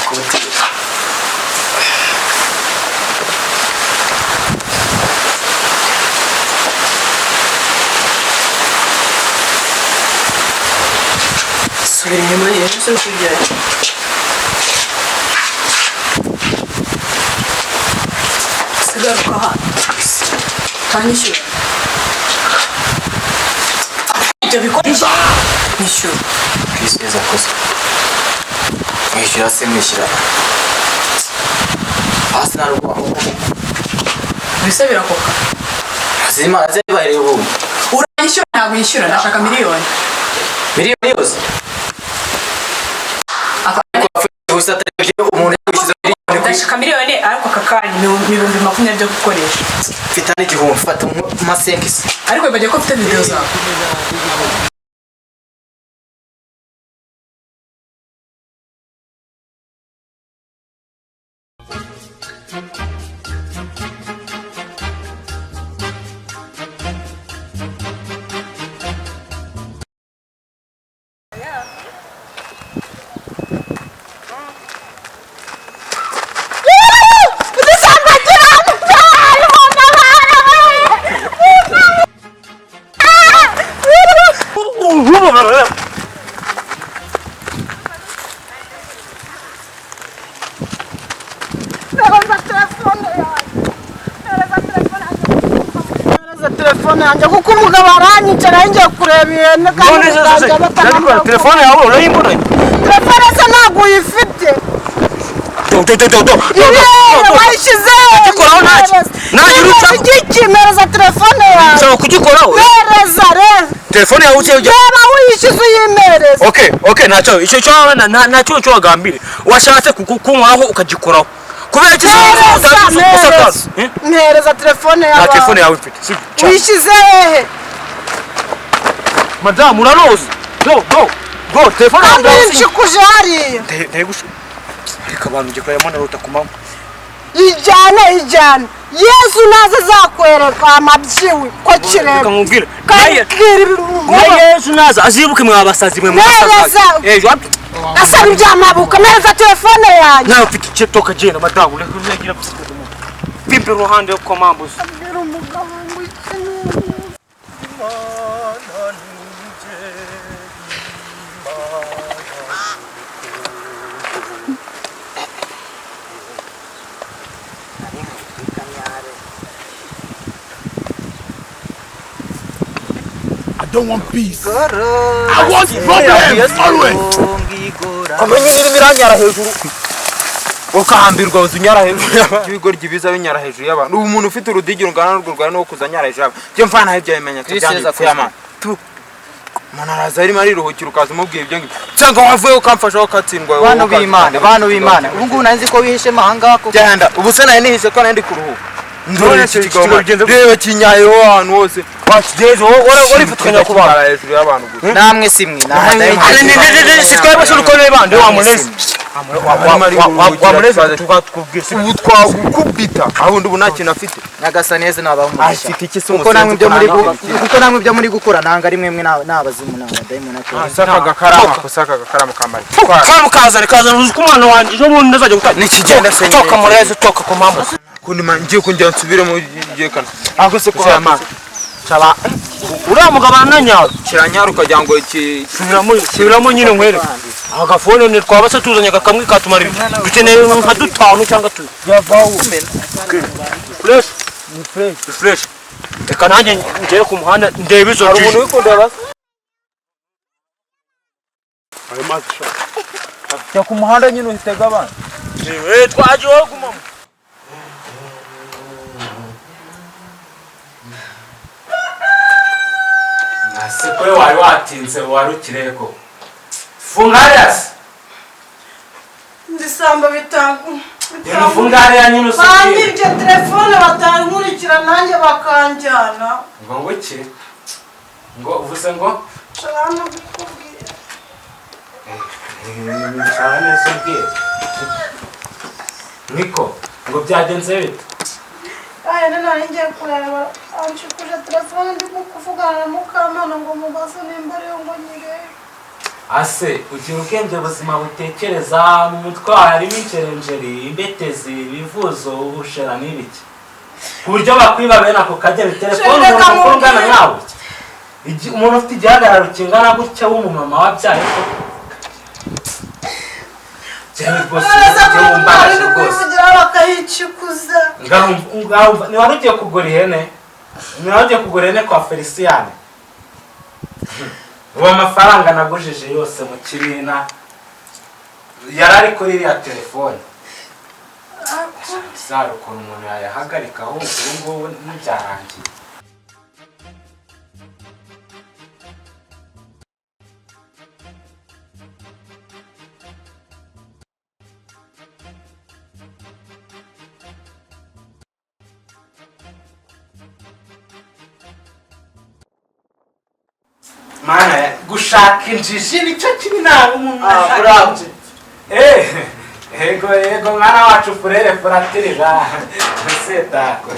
Nakubutira. Subira inyuma rero se kujyayo. Sigaruka hano. Utanyishyura. Ibyo bikoresho. Nishyura. Kwishyura akoze. Mwishyura se mwishyura. Hasi nta rugo. Mbese birakoka. Hasi Imana zabahereye ubu. Uranyishyura ntabwo yishyura, ndashaka miliyoni. Miliyoni yose. Aka Gusa atarebye umuntu yakwishyuza miliyoni. Ndashaka miliyoni ariko aka kanya ni 20,000 byo gukoresha. Mfite n'igihumbi, fata amasenkisi. Ariko wibagiwe ko mfite video zawe. Telefone yanjye kuko umugabo aranyicara ngiye kureba ihene kandi bikajya batanambara. Telefone yawe urayimbonanye? Telefone se ntabwo uyifite? Do do do do do. Yewe wayishyize. Ndagikoraho ntacyo. Nanjye uruca- Igiki mpereza telefone yawe. Ushobora kugikoraho. Mpereza rero. Telefone yawe uciye ujya. Reba uyishyize uyimereze. Okay, okay, ntacyo. Icyo cyo wabona ntacyo cyo wagambire. Washatse kunkoraho ukagikoraho. Kubera iki Mpereza, mpereza. Mpereza telefone yawe. Nta telefone yawe mfite. Sibyo. Uyishyize hehe? Madamu uraroza. Go go. Go telefone yawe. Kandi uyinshikuje hariya. Ndayigusha. Ariko abantu ngiye kureba narota ku manywa. Ijyane ijyane. Yesu naza azakwereka amabyiwi ko Reka kireba. nkubwire. Kandi Na Yesu naza azibuke mwa basazi mwe Mpereza. Eh, Asaba ibyamabuka mpereza telefone yanjye. nawe ufite icyo toka genda madamu reka uzagira pimpe ruhande kwa mambo. Abwira umugabo ngo iki ni I don't want peace. I want problems always. Amenye n'irimo iranyara hejuru. Ukahambirwa uza unyara hejuru y'abantu. Ibigoryi biza binyara hejuru y'abantu. Ubu umuntu ufite urudigiro rungana n'urwo rwawe no kuza anyara hejuru y'abantu. Byo mvana ibyo bimenyetso byanditse y'amana. Umuntu araza arimo ariruhukira ukaza umubwira ibyo ngibyo. Cyangwa wavuye ukamfasha ukatsindwa. Bantu b'Imana, bantu b'Imana, ubu ngubu nari nzi ko wihishemo aha ngaha koko. Genda, ubu se nari nihishe ko nari ndi kuruhuka. Ndore iki kigabo kigabo bigenze gute? reba kinyayeho ahantu hose. Wakigejeje wowe warifatikanya ku bantu. Hejuru y'abantu gusa. Namwe si mwe, ni abadayimoni. Si twebwe se uko bande wa munezi. Wa munezi tukakubwira. Ubu twagukubita. Aho ubu nta kintu afite. Nyagasani Yesu nabaha umugisha. Afite iki se Kuko namwe ibyo muri umusenzi kuko namwe ibyo muri gukora nanga ari mwemwe n'abazimu n'abadayimoni atari. Saka gakarama, kusaka gakarama kamari. Kamu kazane kazane uzi ko umwana wanjye ejo bundi azajya gutangira. Nikigenda se Toka murezi toka ku mambo. Kundi man ngiye kongera nsubire mu gihe kana. Ako se ko Sema. Chaba. Uriya mugabo arananyara. kiranyara ukagira ngo iki Subiramo subiramo nyine nkwereke. Agafone ni twaba se tuzanye kamwe katumara ibiri. Dukeneye nka dutanu cyangwa tubiri. Fresh. Ni fresh. Reka nanjye ngere ku muhanda ndebe izo Hari njiji. umuntu wikunda basi. Ayo mazi shaka. Jya ku muhanda nyine uhitega abantu. Eh, twaje wowe gumamo. Ase ko wari watinze wari ukirihe koko? Funga hariya se. Ndisamba bitangu. Genda ufunge hariya nyine usubire. Banyibye telefone batankurikira nanjye bakanjyana. Ngo ngo iki? Ngo uvuze ngo? Nshobora no kukubwira. Nshaka neza umbwire. Niko, ngo byagenze bite? Aya none ngiye kureba anshikuje telefone ndimo kuvugana na Mukamana ngo mubaze nimba ariyo ngo nyirebe. Ase ugira ubwenge buzima butekereza mu mutwe wawe harimo injerenjeri, imbetezi, ibivuzo, ubushera n'ibiki, ku buryo bakwiba bene ako kageni telefone. Reka Umuntu mukuru ungana mubwire. nkawe, umuntu ufite igihagararo kingana gutya w'umumama wabyaye koko, jewe rwose None njyewe wumbabaje uri rwose. kuyivugira bakayicikuza. Ngahumva ni wari ugiye kugura ihene, ni wari ugiye kugura ihene kwa Feliciyane. Ubu amafaranga nagujije yose mu kibina yari ari kuri iriya telefone. Zari ukuntu umuntu yayahagarika, ahubwo ubu ngubu ntibyarangiye. Mana gushaka injiji nicyo kibi, ntabwo umuntu Ah, ashaka bravo. injiji. Yego yego, mwana wacu furere furatirira setako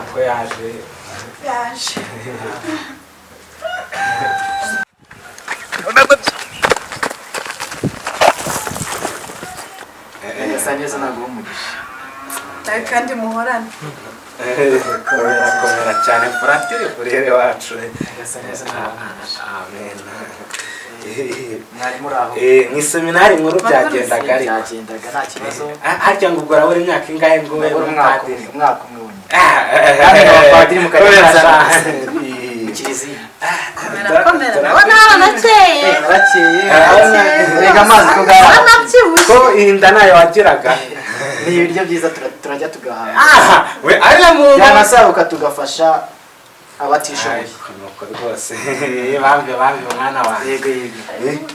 ko yaje. Yaje. Gasa neza, ntabwo umugisha. Nawe kandi muhorane. Komera komera cyane, furatire furere wacu. Gasa neza, ntabwo umugisha. Amen. Mwari muri aho? Mu iseminari nkuru byagendaga ariko. Byagendaga nta kibazo. Ah, harya ngo ubwo urabura imyaka ingahe ngo ube Ndabona umwaka umwe, umupadiri? umwaka umwe wonyine. Ah, Kandi abapadiri mukajya kubera muzana sa- mu kiliziya. Komera komera, ndabona haranakeye. Narakeye. Harakeye. Rega amazi ko ngaho. Haranabyibushye. Ko inda nayo wagiraga. Ni ibiryo byiza, turajya tugahaga. Aha we ariya muntu Byanasabuka tugafasha abatishoboye. Ariko nuko rwose bambe bambe mwana wanjye. Yego yego.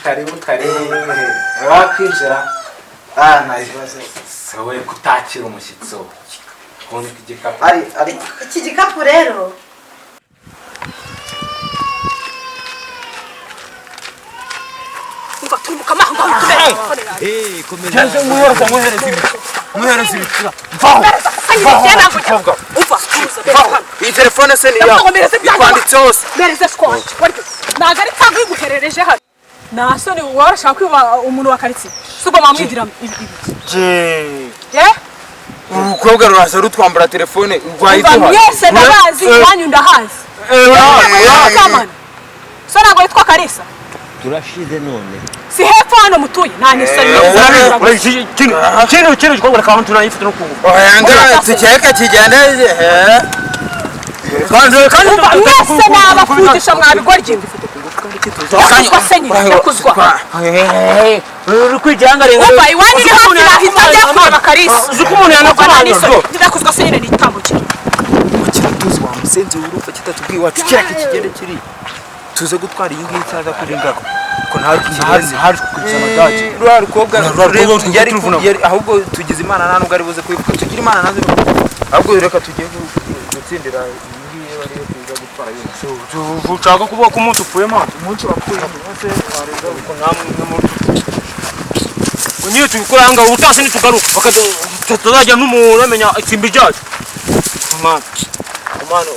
Karibu karibu, wakwinjira. Ah, nta kibazo. Wowe kutakira umushyitsi, wowe ubundi igikapu. Ari ari. Iki gikapu rero. Umva, tumuka amaho ngaho utubere telefone yawe. Cyangwa nkuhereza, nkuhereza ibi, nkuhereza ibi, mvaho. Mvaho, ntabwo umva, tuza hano. Iyi telefone se ni Ndavuga ngo iyawe? mpereze ibyanjye. Ikwanditse hose. Mpereze shwanje waryo, ntabwo ari tanga uyiguherereje hano. Nta soni, warashaka kwiba umuntu wa karitsiye, si ubwo mwamwigira ibi ibi? Eh? Urukobwa ruraza rutwambura telefone Umva, rwayiduha. mwese ndabazi, iwanyu ndahazi. Mukamana so ntabwo witwa Karisa? Turashize none. Si hepfo hano mutuye? Nta nisoni. Kino kino gikorwa reka tunayifite no kunguka. Oya, tukeka kigende. Kandi kandi Umva, mwese nabafutisha mwabigoryi. Ndakuzwa se nyine, ndakuzwa. Uri kwigirangarenga. Umva, iwanyu ni hafi, nahita njya kureba Karisa. Uzi ko umuntu Umva, nta yanakubanura n'isoni. rwose. Ndakuzwa se nyine, nitambukira. Kiratuzi wa musenzi, urupfa kitatubwiye iwacu, kiraka kigende kiri tuze gutwara iyi ngiyi itaza kuri ngago Ko ntari kukurikiza amadage. Rwa rukobwa Rwa rukobwa yari turuvuna. Ahubwo tugize imana nta nubwo ari buze kubivuga, tugira imana nazo, ahubwo reka tugiye gutsindira iyi ngiyi ariyo tuza gutwara yose. Ushaka kuvuga ko umunsi upfuye mwana? Umunsi wapfuye umunsi warenga. Ko namwe muri ngo niyo tubikora aha ngaha, ubutaha nitugaruka tutazajya n'umuntu amenya itsimbi ryacu. Mwana mwana,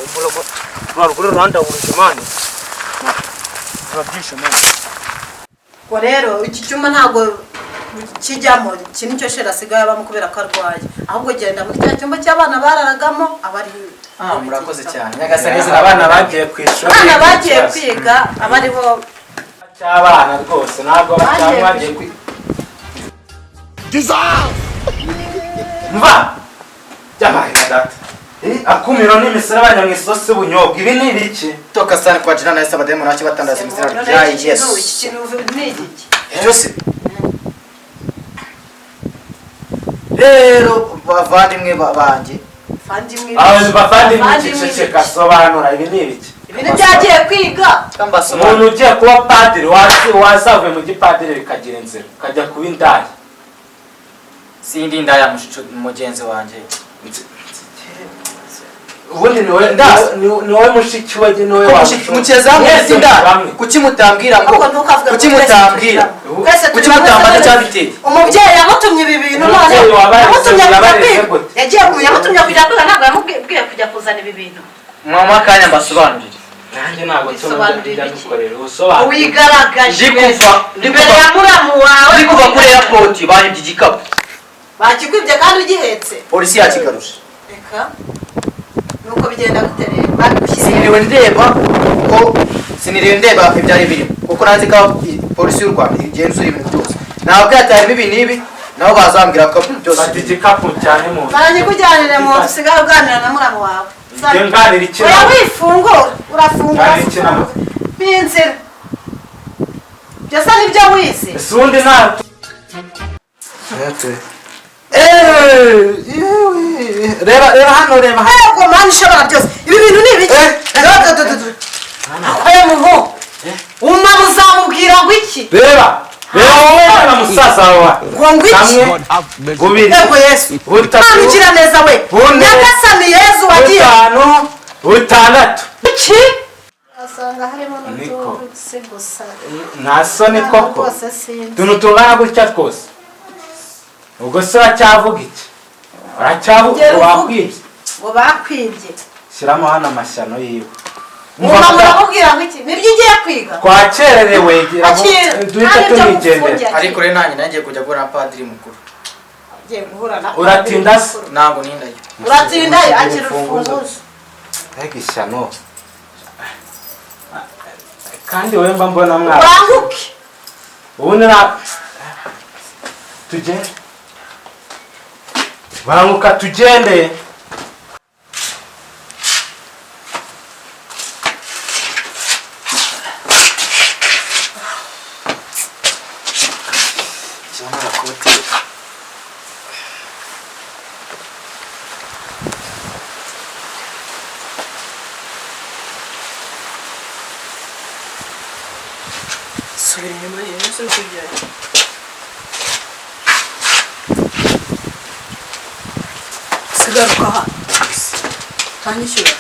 rwa rugore rurandahurije mwana, rurabyishe mwana. Ubwo rero iki cyuma ntabwo kijyamo, iki nicyo sheri asigaye abamo kubera ko arwaye. Ahubwo genda muri cya cyumba cy'abana bararagamo, aba ari Ah, murakoze cyane. Nyagasani Neza, abana bagiye ku ishuri. Abana bagiye kwiga, aba ariho. Cy'abana rwose ntabwo Bagiye bacyangwa bagiye kwiga. Mva byabaye na data. Akumiro n'imisarabanya mu isosi y'ubunyobwa, ibi ni ibiki? Toka sana kwa jina la Yesu, abadayimoni wache batandaza mu izina None rya iki kintu, Yesu. iki kintu ni igiki? Byose rero bavandimwe banjye. Vandimwe. Aba bavandimwe, Bavandimwe. ceceka, sobanura, ibi ni ibiki? Ibi ni byagiye kwiga. Umuntu ugiye kuba padiri wazavuye mu gipadiri bikagira inzira ukajya kuba indaya. Sindi indaya, mugenzi wanjye. Ubundi ni wowe ni wowe mushiki we, ni wowe Ko mukeza Mwese indaya. bamwe. Kuki mutambwira ngo Ariko ntukavuge ngo kuki twese mutambwira turi bamwe. Twese kuki turi bamwe, mutambaza twese cyabiteye? Umubyeyi yamutumye ibi bintu none Umubyeyi wabareze, yamutumye kujya yabareze kwiga. gute? Yagiye yamutumye kujya kwiga, ntabwo yamubwiye kujya kuzana ibi bintu. Mama, akanya mbasobanurire. Nanjye ntabwo Bisobanura ibiki? tunabikorera ubusobanuro. Wigaragaje Ndi kuva imbere ya muramu wawe. Ndi kuva kuri airport banyibye igikapu. Bakikwibye kandi ugihetse. Polisi yakigaruje. Reka, nuko bigenda gute rero? Babigushyiriye? Siniriwe ndeba ko, siniriwe ndeba ibyari birimo, kuko nazi ko polisi y'u Rwanda igenzura ibintu byose. Ntabwo harimo ibi n'ibi, nabo bazambwira ko byose. Fata igikapu cyane mu nzu. Baranyikujyanire mu nzu, usigaye uganira na muramu wawe. Njye nganira iki Oya, nawe? wifungura, urafungura. Nganira iki nawe? N'inzira byose nibyo wize. Ese ubundi nta Reba, reba hano, reba hano. Ntabwo, Mana ishobora byose, ibi bintu ni ibiki? Ayo muhu, umama uzamubwira ngo iki? Reba, reba wowe na musaza wawe. Ngo iki? Kamwe, bubiri, Yego Yesu. butatu, Mana ugira neza we. bune, Nyagasani Yezu wagiye butanu, butandatu. Iki asanga harimo Niko. n'utundi gusa. Nta soni koko? Rwose sinzi. Utuntu tungana gutya twose, ubwo se uracyavuga iki? Uracyavuga? Gera uvuge. Wakwibye. Ngo bakwibye. Shyiramo hano amashyano yiwe. Umama uramubwira ngo iki? Nibyo ugiye kwiga? Twakererewe, gira ngo Akira. duhite Nta n'ibyo tunigendera. ngufungiye. Ariko rero nanjye nagiye kujya guhura na padiri mukuru. Ugiye guhura na Uratinda se? Ntabwo nindayo. Uratindayo? Akira urufunguzo. Mbega ishyano! Kandi wowe mba mbona mwana. Banguke. Ubundi na tugende, banguka tugende. Shyiramo agakote. Subira inyuma rero, uri kujyayo. Sigaruka hano, utanyishyura.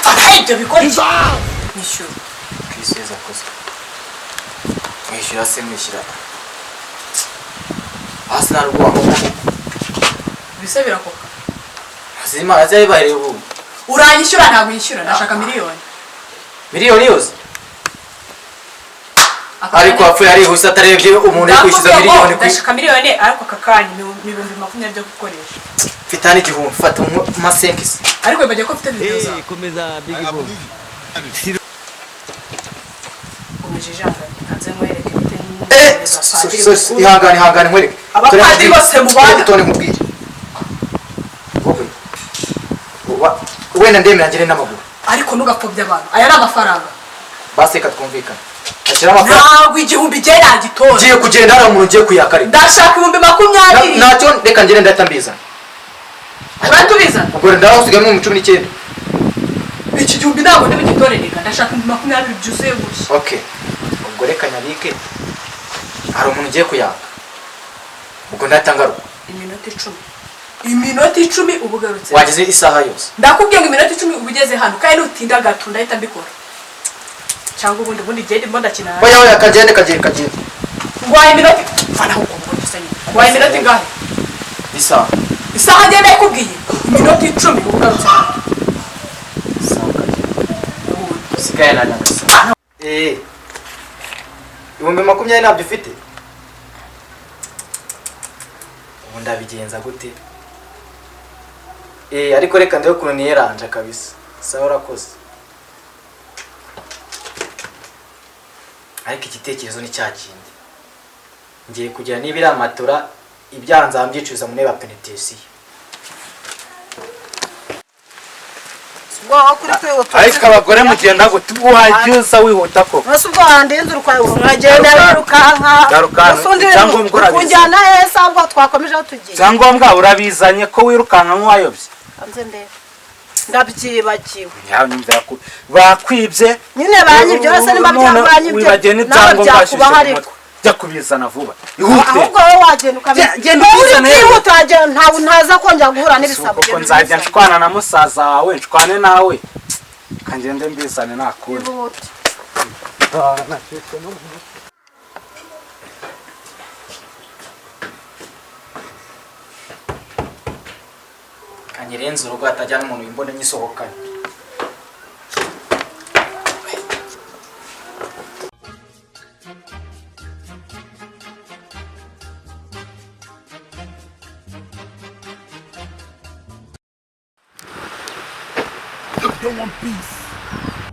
Fata ibyo bikoresho, nyishyura. Kristo Yezu akoze. Mwishyura se, mwishyura hasi nta rwego. Ibise birakoka. Hasi Imana yayibahereye ubu. Uranyishyura? Ntabwo yishyura, ndashaka miliyoni. Miliyoni yose? Aka Ariko kanya- wapfuye arihuse atarebye umuntu uri kwishyuza Ndakubwiye ngo miliyoni ku ndashaka miliyoni, ariko aka kanya ni 20,000 byo gukoresha. Mfite hano 1000, fata masenkisi. Ariko wibagiwe ko mfite video zawe. Komeza, big boss. Komeje ijambo, hanze nkwereke bite. Eh, Padiri sorry, mukuru. ihangane, ihangane nkwereke. Abapadiri bose mubana. Tone, nkubwire wowe. Wenda ndemera ngire n'amaguru. Ariko ntugapfobye abantu, aya ni amafaranga. Basi reka twumvikane, ashyira amafaranga. Ntabwo 1000 igihe nagitora. Ngiye kugenda, hari umuntu ugiye kuyaka ariko. Ndashaka 20,000. Ntacyo, reka ngende, ndahita mbizana. Uratubiza? Ubwo ndaho usigayemo 19. Iki gihumbi ntabwo ndibugitorereka, ndashaka 20,000 byuzuye gutya. Okay, ubwo reka nyabike, hari umuntu ugiye kuyaka, ubwo ndahita ngaruka. Iminota 10, iminota 10 uba ugarutse. Wagize isaha yose. Ndakubwiye ngo iminota 10 uba ugeze hano, kandi nutinda gato ndahita mbikora, cyangwa ubundi igihe ndimo ndakina. Oya, oya, kagende, kagende, kagende. Ngwaye iminota, fana uko ngo nyine, ngwaye iminota ingahe? Isaha. Isaha ngenda ikubwiye, iminota 10 uba ugarutse hano. Isaha, kagende, usigaye na nyagasani. Eh, 20,000 ntabyo ufite, ubu ndabigenza gute? Eh, ariko reka ndebe ukuntu niyeranja kabisa. Sawa, urakoze. Ariko igitekerezo ni cya kindi ngiye kugira, niba iriya matora ibyaha nzabyicuza muri ba penitesiyo. Ubwo aho kuri kwihuta. Ariko abagore mugenda gute? Wajya uza wihuta koko. Ese ubwo wandinze uragenda wirukanka? Garuka hano. Ese undi Icyangombwa urabizi. kunjyana heza, ahubwo twakomeje aho tugiye. Icyangombwa urabizanye ko wirukanka nk'uwayobye? Hanze ndebe, ndabyibagiwe. Bakwibye. Nyine banyibye yose, niba None byabanyibye wibagiwe nawe n'ibyangombwa byakubaho washyushye mu ariko mutwe. Jya kubizana vuba, ihute. Ahubwo wowe wagenda ukabizi. Genda Wowe uri ubizane. byihuta, wagenda, ntawe ntaza kongera guhura n'ibisabo. Kuko nzajya nshwana na musaza wawe, nshwane nawe, kangende mbizane nakundi. Ihute. Kanyirenze urugo hatajyana umuntu wimbona nyisohokanye. don't want peace.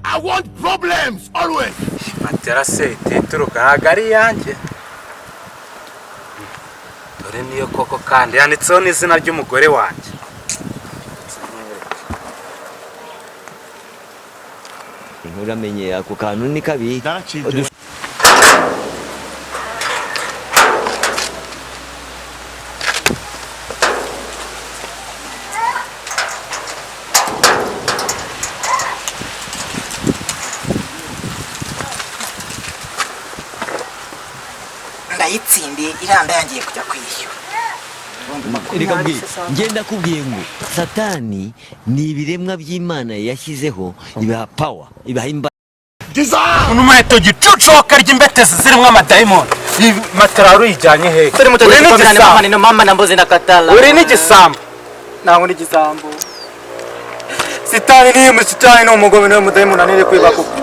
I want problems always. Matera se iteturuka ntabwo ari iyanjye. Dore niyo koko, kandi yanditseho n'izina ry'umugore wanjye. Nturamenye ako kantu ni kabi. Ndayitsindiye iranda yangiye kujya kwishyura. Reka mbwire, ngenda kubwiye ngo Satani ni ibiremwa by'Imana yashyizeho, ibaha power, ibaha imbaraga. Unumaheto gicucu karya imbetezi zirimo amadayimoni. Iyi matera wari uyijyanye hehe? Turi muto. Uri n'igisambo. Nino mama na mbuzi nakatala. Uri n'igisambo. Ntabwo ni igisambo. Sitani ni umusitani, ni umugome, ni umudayimoni anire kwiba kuko.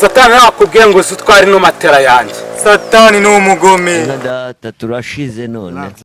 Satani nakubwiye ngo uzi utware ino matera yanjye. Satani ni umugome. Nka data, turashize none.